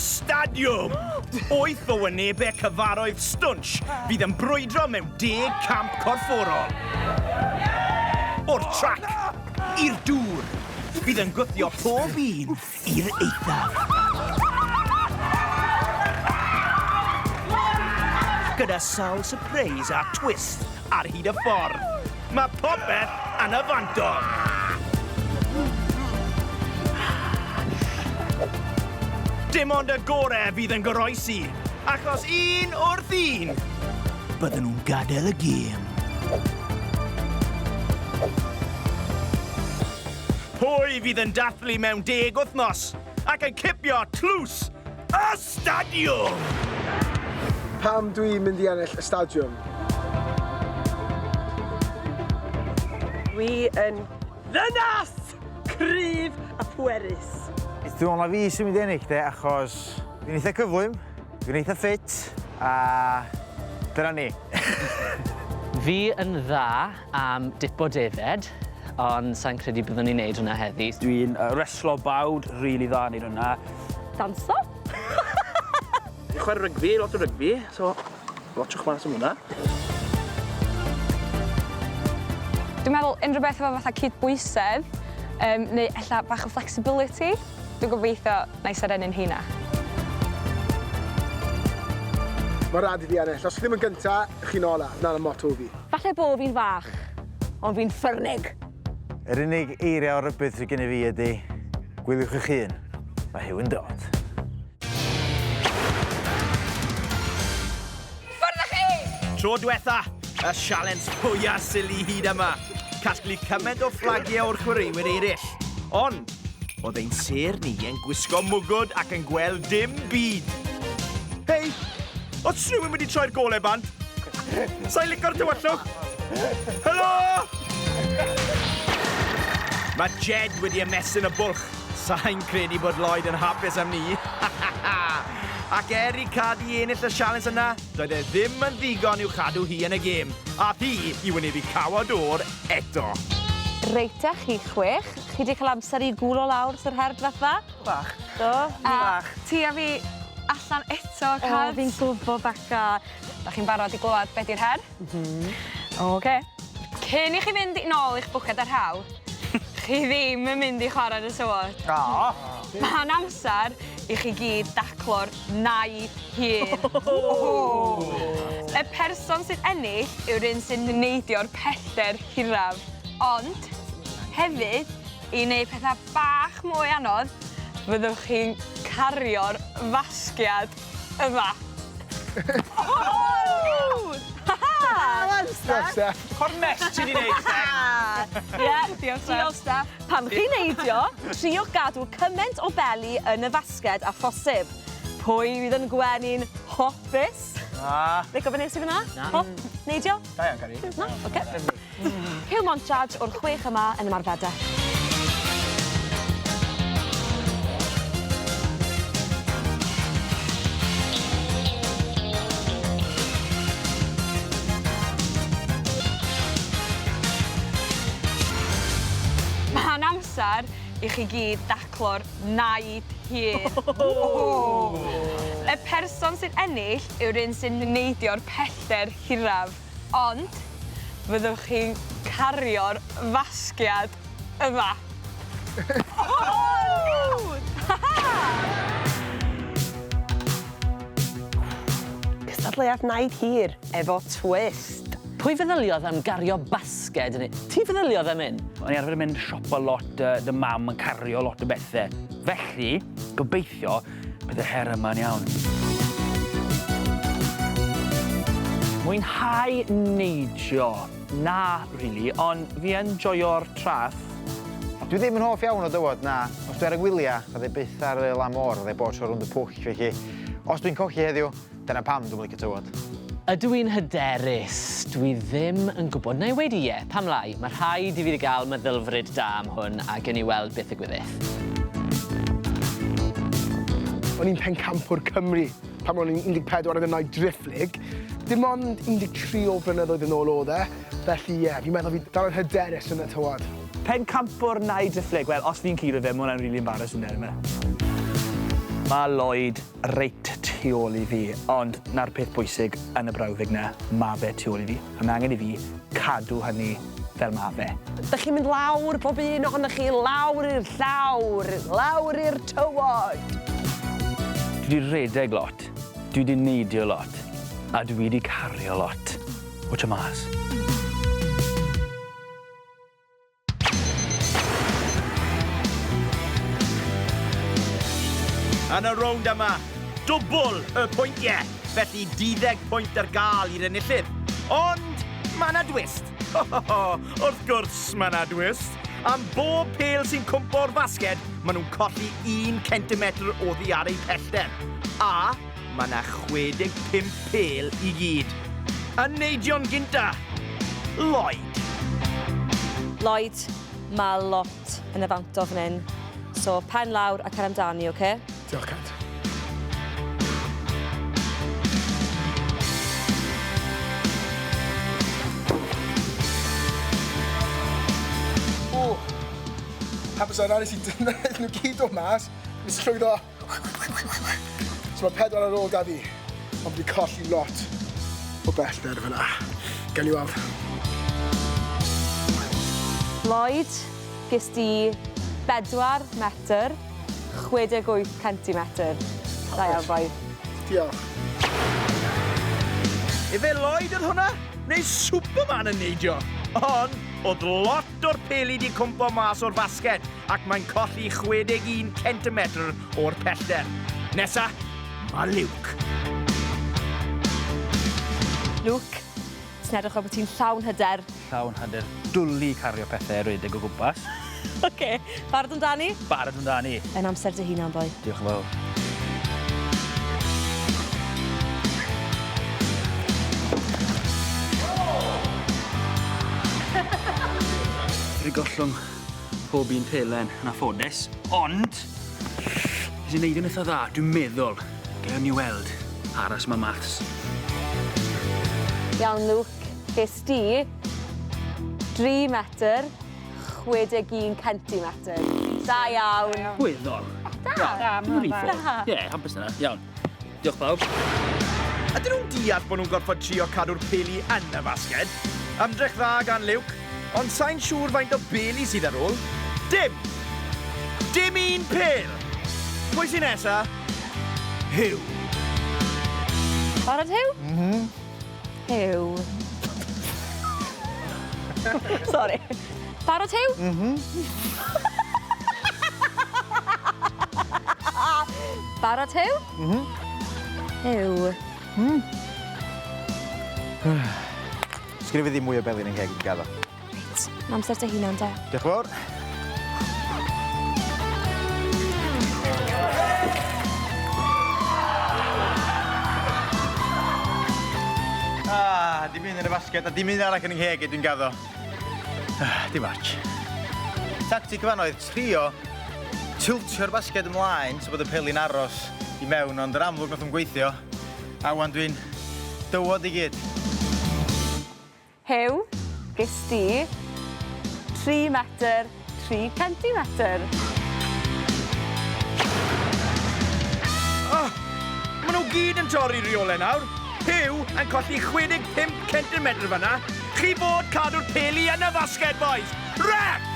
stadiwm! Wyth o wynebau cyfarwydd stwnsh fydd yn brwydro mewn deg camp corfforol. O'r trac i'r dŵr, fydd yn gwthio pob un i'r eithaf. Gyda sawl sypreis a twist ar hyd y ffordd, mae popeth yn y fantol! Dim ond y gore fydd yn goroesi, achos un wrth un, bydden nhw'n gadael y gêm. Pwy fydd yn dathlu mewn deg wythnos ac yn cipio tlws y stadiwm? Pam dwi'n mynd i ennill y stadiwm? Dwi yn ddynas cryf a phwerus. Dwi'n meddwl na fi sy'n mynd i ennill de, achos dwi'n eitha cyflym, dwi'n eitha ffit, a dyna ni. Fi yn dda am dipo defed, ond sai'n credu byddwn ni'n neud hwnna heddi. Dwi'n reslo bawd, rili dda yn neud hwnna. Danso? Fi'n chware rygbi, lot o rygbi, so watsiwch mas am hwnna. Dwi'n meddwl unrhyw beth efo fatha cydbwysedd yym neu ella bach o flexibility. Dwi'n gobeithio 'nai serennu'n heina. Mae rhaid i fi ennill. Os chi ddim yn gynta, chi'n ola. 'Na'r motto fi. Falle bo fi'n fach, ond fi'n ffyrnig. Yr unig eiriau o rybudd sydd gennyf fi ydy, gwyliwch eich hun, mae Huw yn dod. Ffwrdd â chi! Tro dwetha, y sialens fwya sili hyd yma. Casglu cymaint o fflagiau o'r chwaraewyr eraill. Ond, oedd ein sêr ni yn gwisgo mwgwd ac yn gweld dim byd. Hei, oes rhywun wedi troi'r golau bant? Sa i'n lico'r tywyllwch! Helo! Mae Jed wedi ymestyn y bwlch. Sa i'n credu bod Lloyd yn hapus am 'ny. Ac er i Cadi ennill y sialens yna, doedd e ddim yn ddigon i'w chadw hi yn y gêm. Ath hi i wynebu cawod oer eto. Reit te, chi chwech. Chi 'di cael amser i gwlo lawr ers yr her dwetha? Bach. Do? Bach. A ti a fi allan eto, Cad. O, fi'n gwbo, Beca. Dach chi'n barod i glywed be' 'di'r her? M-hm. Oce. Cyn i chi fynd i nôl i'ch bwced a rhaw, chi ddim yn mynd i chwarae yn y tywod. O! Ma'n amser i chi gyd daclo'r naid hir. Y person sy'n ennill yw'r un sy'n neidio'r pellter hiraf. Ond hefyd, i wneud pethau bach mwy anodd, fyddwch chi'n cario'r fasgiad yma. Diolch, Steff. O'r mess ti 'di neud, Steff. Ie, Diolch, Steff. Diolch, Steff. Pan chi'n neidio, triwch gadw cymaint o beli yn y fasged â phosib. Pwy fydd yn gwenu'n hopus? Na. Lico be nes i fyna? Na. Hop, neidio? Da iawn, Ceri. Na? Oce. Huw Monchard o'r chwech yma yn ymarfer de. Mae'n amser i chi gyd daclo'r naid hir. Y person sy'n ennill yw'r un sy'n neidio'r pellter hiraf. Ond, fyddwch chi'n cario'r fasgiad yma. Cystadleuaeth naid hir efo twist. Pwy feddyliodd am gario basged yn ei... Ti feddyliodd am hyn? O'n i arfer mynd siopa lot, yy 'da mam yn cario lot o bethe. Felly, gobeithio bydd y her yma'n iawn. Mwynhau neidio? Na, rili, ond fi yn joio'r traeth. Dwi ddim yn hoff iawn o dywod, na. Os dwi ar y gwylia, fydda i byth ar y lan môr, fydda i bob tro rownd y pwll, felly os dwi'n colli heddiw, dyna pam dwi'm yn licio tywod. Ydw i'n hyderus? Dwi ddim yn gwybod. Na i weud ie, pam lai? Mae rhaid i fi gael meddylfryd da am hwn a gewn ni weld beth ddigwyddith. O'n i'n pencampwr Cymru pan o'n i'n 14 yn y Naid Driphlyg. Dim ond 13 o flynyddoedd yn ôl oedd e, felly ie, fi'n meddwl fi dal yn hyderus yn y tywod. Pencampwr Naid Driphlyg, wel, os fi'n curo fe, ma' hwnna'n rili embarrassing de, yfe? Mae Lloyd reit tu ôl i fi, ond 'na'r peth bwysig yn y brawddeg 'na, ma' fe tu ôl i fi, a mae angen i fi cadw hynny fel ma' fe. Dych chi'n mynd lawr, pob un ohonoch chi, lawr i'r llawr, lawr i'r tywod. Dwi 'di redeg lot, dwi 'di neidio lot, a dwi 'di cario lot. Watcha mas. Yn y rownd yma, dwbl y pwyntiau, felly duddeg pwynt ar gael i'r enillydd. Ond mae yna dwist. Ho, ho, ho, wrth gwrs mae yna dwist. Am bob pêl sy'n cwmpo o'r fasged, maen nhw'n colli un centimetr oddi ar eu pellter. A mae yna 65 pêl i gyd. Yn neidio'n gynta, Lloyd. Lloyd, mae lot yn y fanto fan hyn. So, pen lawr a cer amdani, oce? Diolch, Cat. O! Hapus o'n nes i dynnu nhw gyd o mas, nes i llwyddo. So mae pedwar ar ôl da fi, ond fi colli lot o bellter fyna. Gawn ni weld. Lloyd, ges di 4 metr 68 centimetr. Da iawn, boi. Diolch. Ife Lloyd oedd hwnna? Neu Superman yn neidio? Ond oedd lot o'r peli 'di cwmpo mas o'r fasged ac mae'n colli 61 centimetr o'r pellter. Nesa, mae Luke. Luke, ti'n edrych fel bod ti'n llawn hyder. Llawn hyder. Dwli cario pethau redeg o gwmpas. Oce, barod amdani? Barod amdani. Yn amser dy hunan, boi. Diolch yn fawr. Dwi gollwng pob un pelen yn anffodus, ond nes i neud yn eitha dda, dwi'n meddwl. Gewn ni weld. Aros ma maths. Iawn, Luke, ges di 3 metr 61 centimetr. Da iawn. Gweddol. Da. Da, Dim yn rhy Da. Ie, hapus yna. Iawn. Diolch pawb. Ydyn nhw'n deall bod nhw'n gorfod trio cadw'r peli yn y fasged? Ymdrech dda gan Luke, ond sa'n siŵr faint o beli sydd ar ôl. Dim! Dim un pêl! Pwy sy'n nesa? Huw. Barod, Huw? Mhm. Huw. Sorry. Barod, Huw? Mhm. Barod, Huw? Mhm. Huw. Sgynna fi ddim mwy o beli yn 'y ngheg, dwi'n gaddo. Reit, ma' amser dy hunan de. Diolch yn fawr. Ah, dim un yn y fasged a dim un arall yn 'y ngheg i, dwi'n gaddo. Ah, dim ots. Tactic fan oedd trio tiltio'r basged ymlaen so bod y peli'n aros i mewn, ond yn amlwg nath o'm gweithio. A wan dwi'n dywod i gyd. Huw, ges di 3 metr 3 centimetr. Oh, maen nhw gyd yn torri rheolau nawr. Huw yn colli 65 centimetr fanna. Chi fod cadw'r peli yn y fasged, boys! Ref!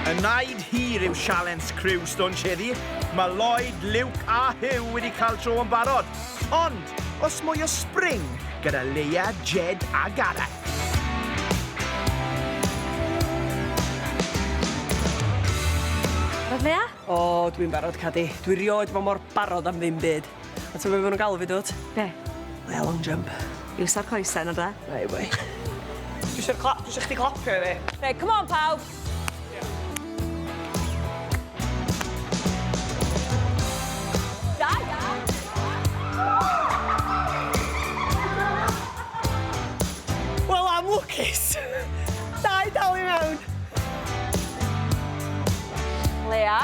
Y naid hir yw sialens criw Stwnsh heddi. Mae Lloyd, Luke a Huw wedi cael tro yn barod. Ond, os mwy o spring gyda Leia, Jed a Gareth. Barod, Leia? O, dwi'n barod, Cadi. Dwi rioed fo mor barod am ddim byd. A ti'n meddwl be maen nhw'n galw fi, dwt? Be? Leia long jump. Iwsa'r coesau na, de? Rai, boi. Dwi eisiau dwi isio chdi clapio i fi. Reit, come on, pawb! Da iawn! Wel, am lwcus. Dau dal i mewn. Lea,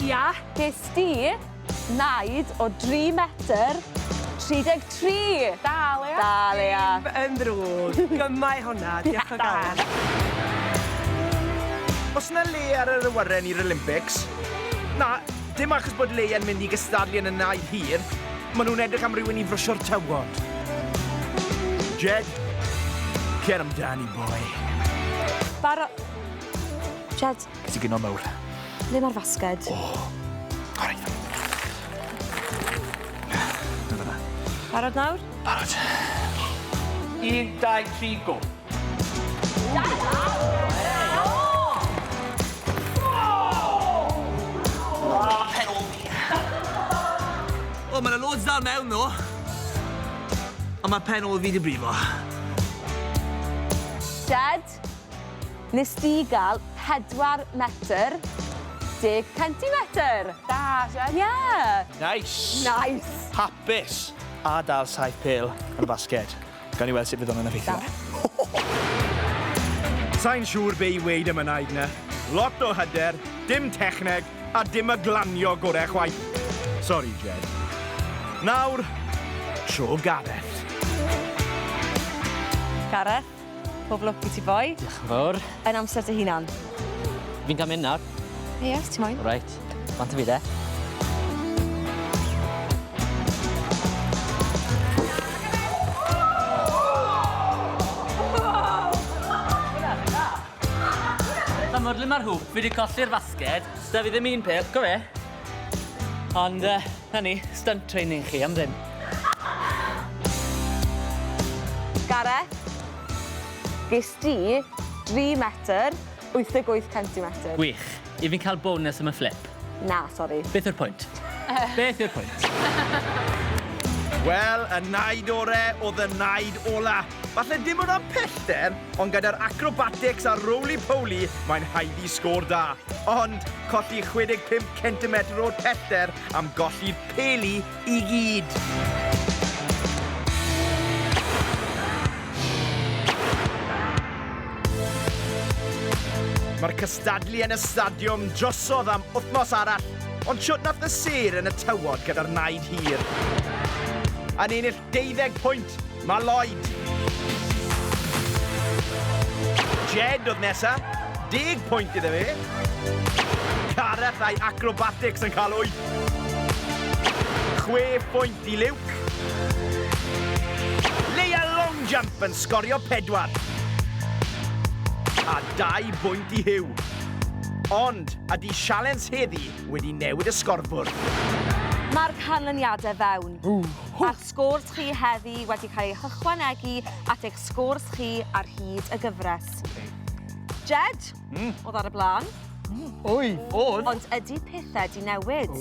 Ia. ges di naid o 3 metr 33. Da, Lea. Da, Lea. Yn ddrwg. Gymau hwnna. Diolch o galon. Oes 'na le ar yr awyren i'r Olympics? Na, dim achos bod Leia'n mynd i gystadlu yn y naid hir. Maen nhw'n edrych am rywun i frwsio'r tywod. Jed, cer amdani, boi. Baro... Jed. Ges i gino mawr. Le mae'r fasged? O, oh, reit. Barod nawr? Barod. 1, 2, 3, go. O, mae 'na loads dal mewn, ddo. Ond mae pen ôl fi 'di brifo. Jed, nes di gael 4 metr 10 centimetr. Da, Jed. Yeah. Nice. Nice. Hapus. A dal saith pêl yn y basged. Gawn ni weld sut fydd hwnna'n effeithio. Sa'n siŵr be i weud am y naid 'na. Lot o hyder, dim techneg, a dim y glanio gore chwaith. Sori, Jed. Nawr, tro Gareth. Gareth, pob lwc i ti boi. Diolch yn fawr. Yn amser dy hunan. Fi'n cael mynd nawr. Ie, os ti moyn. Reit. Bant â fi de. Pa mor le mae'r hwp, fi wedi colli'r fasged, s'da fi ddim un peth, go fe. Ond, na ni, stunt training chi am ddim. Gareth, ges di 3 metr 88 centimetr. Gwych. I fi'n cael bonus am y flip? Na, sori. Beth yw'r pwynt? Beth yw'r pwynt? Wel, y naid ore oedd y naid ola. Falle dim o ran pellter, ond gyda'r acrobatics a'r roly-poly, mae'n haeddu sgôr da. Ond colli 65 centimetr o'r pellter am golli'r peli i gyd. Mae'r cystadlu yn y stadiwm drosodd am wythnos arall, ond shwt nath y sêr yn y tywod gyda'r naid hir? Yn ennill 12 pwynt, mae Lloyd. Jed oedd nesa, 10 pwynt iddo fe. Gareth a'i acrobatics yn cael 8. 6 pwynt i Luke. Leia Long Jump yn sgorio 4. A 2 bwynt i Huw. Ond, ydy sialens heddi wedi newid y sgorfwrdd? Mae'r canlyniadau fewn. A'r sgôrs chi heddi wedi cael ei hychwanegu at eich sgôrs chi ar hyd y gyfres. Jed, oedd ar y blaen. Oi! Oedd. Ond ydy pethau di newid?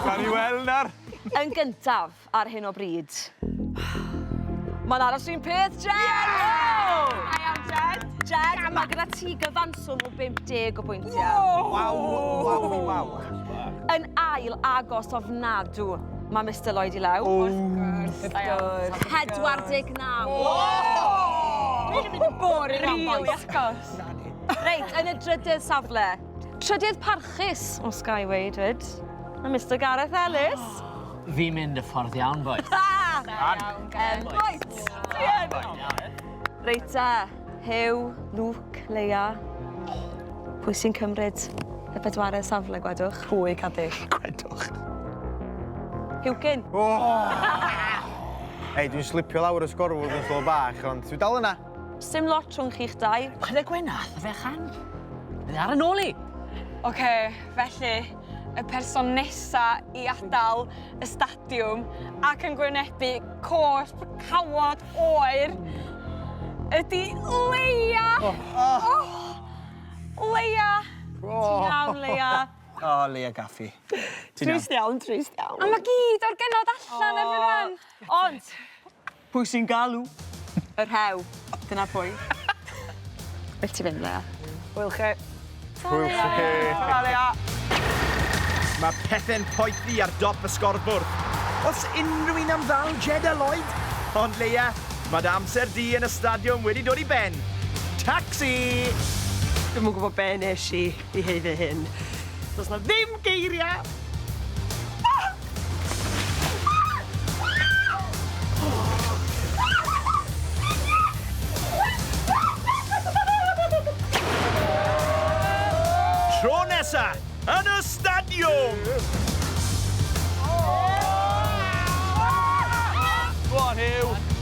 Gawn ni weld nawr. Yn gyntaf, ar hyn o bryd. Mae'n aros un peth, Jed! Yeah! Da iawn, Jed. Jed, mae gyda ti gyfanswm o 50 o bwyntiau. Waw, waw, waw. Yn ail agos ofnadw, mae Mr Lloyd i law. Wrth gwrs. Da iawn. 49. Dwi'n mynd yn boring am Really agos. Reit, yn y drydydd safle. Trydydd parchus o Skyway, dwed. Mae Mr Gareth Ellis. Fi'n mynd y ffordd iawn, boys. Da iawn, Gareth. Boys, ti yn. Reit te, Huw, Luke, Leia. Pwy sy'n cymryd y bedwaredd safle, gwedwch? Pwy, Cadi? Gwedwch. Huwcyn. Ei, dwi'n slipio lawr y sgorfwrdd yn slo bach, ond dwi dal yna. Sim lot rhwng chi'ch dau. Chwarae Gwenath, fe chan. Fe ar yn ôl i. Oce, felly, y person nesa i adael y stadiwm ac yn gwynebu cosb cawod oer ydy Leia! Oh. Leia! Ti'n iawn, Leia. O, Leia Gaffi. Trist iawn, trist iawn. A mae gyd o'r genod allan erbyn rwan. Ond, Pwy sy'n galw? y rhew. Dyna pwy. Well ti fynd, Leia. Hwyl chi. Hwyl chi. Ta, Leia. Mae pethau'n poethi ar dop y sgorfwrdd. Os unrhyw un am ddal Jed a Lloyd? Ond Leia, mae dy amser di yn y stadiwm wedi dod i ben. Taxi! Dwi'm yn gwybod be nes i i haeddu hyn. Does na ddim geiriau. nesa yn y stadiwm! Go on, Huw!